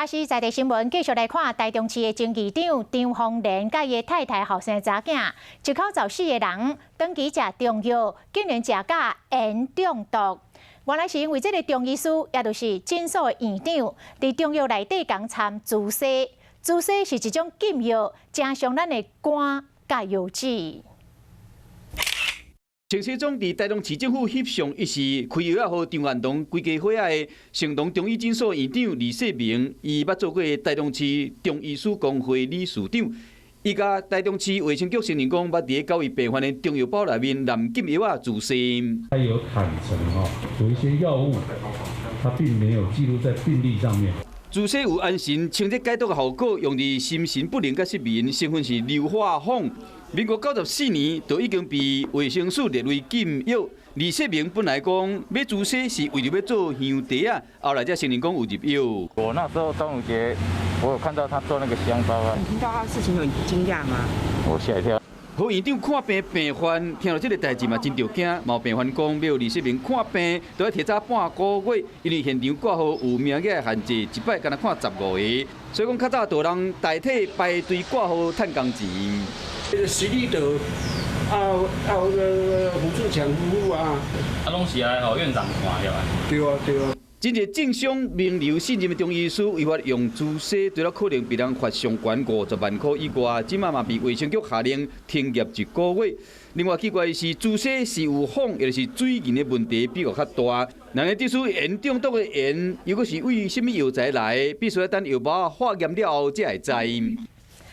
啊，是在地新聞，繼續來看台中市的前議長張宏仁佮伊的太太後生查囝，一口十四個人，長期食中藥，竟然食甲鹽中毒。原來是因為這个中醫師，也就是診所的院長，佇中藥內底仝摻朱砂。朱砂是一種禁藥，誠傷咱的肝佮腰子。陳時中佇台中市政府翕相，伊是開藥仔予張安東規家伙仔的成龍中醫診所院長李世明，伊捌做過台中市中醫師公會理事長。伊共台中市衛生局承認講，捌佇九位病患的中藥包內面濫禁藥仔朱砂。他有坦承吼，有一些藥物，他並沒有記錄在病歷上面。朱砂有安神、清熱解毒的效果，用佇心神不寧佮失眠，成分是硫化麭。民國94年就已經被衛生署列為禁藥。李世明本來講買朱砂是為著欲做香茶仔，後來才承認講有入藥。我那時候端午節，我有看到他做那個香包啊。你聽到他的事情有驚訝嗎？我嚇一跳。予院長看病病患聽著這个代誌嘛真著驚，嘛有病患講欲予李世明看病，都愛提早半個月，因為現場掛號有名額的限制，一擺干焦看15个，所以講較早就有人代替排隊掛號趁工錢。徐立德啊啊，那個胡志強夫婦啊，啊，攏是愛予院長看對吧？對啊對啊。真濟政商名流信任的中醫師違法用朱砂，除了可能被人罰上懸50萬箍以外，這馬嘛被衛生局下令停業一個月。另外奇怪的是，朱砂是有麭，也就是水銀的問題比較較大。人家這屬鹽中毒的鹽，如果是為啥物藥材來，必須要等藥包化驗了後才會知。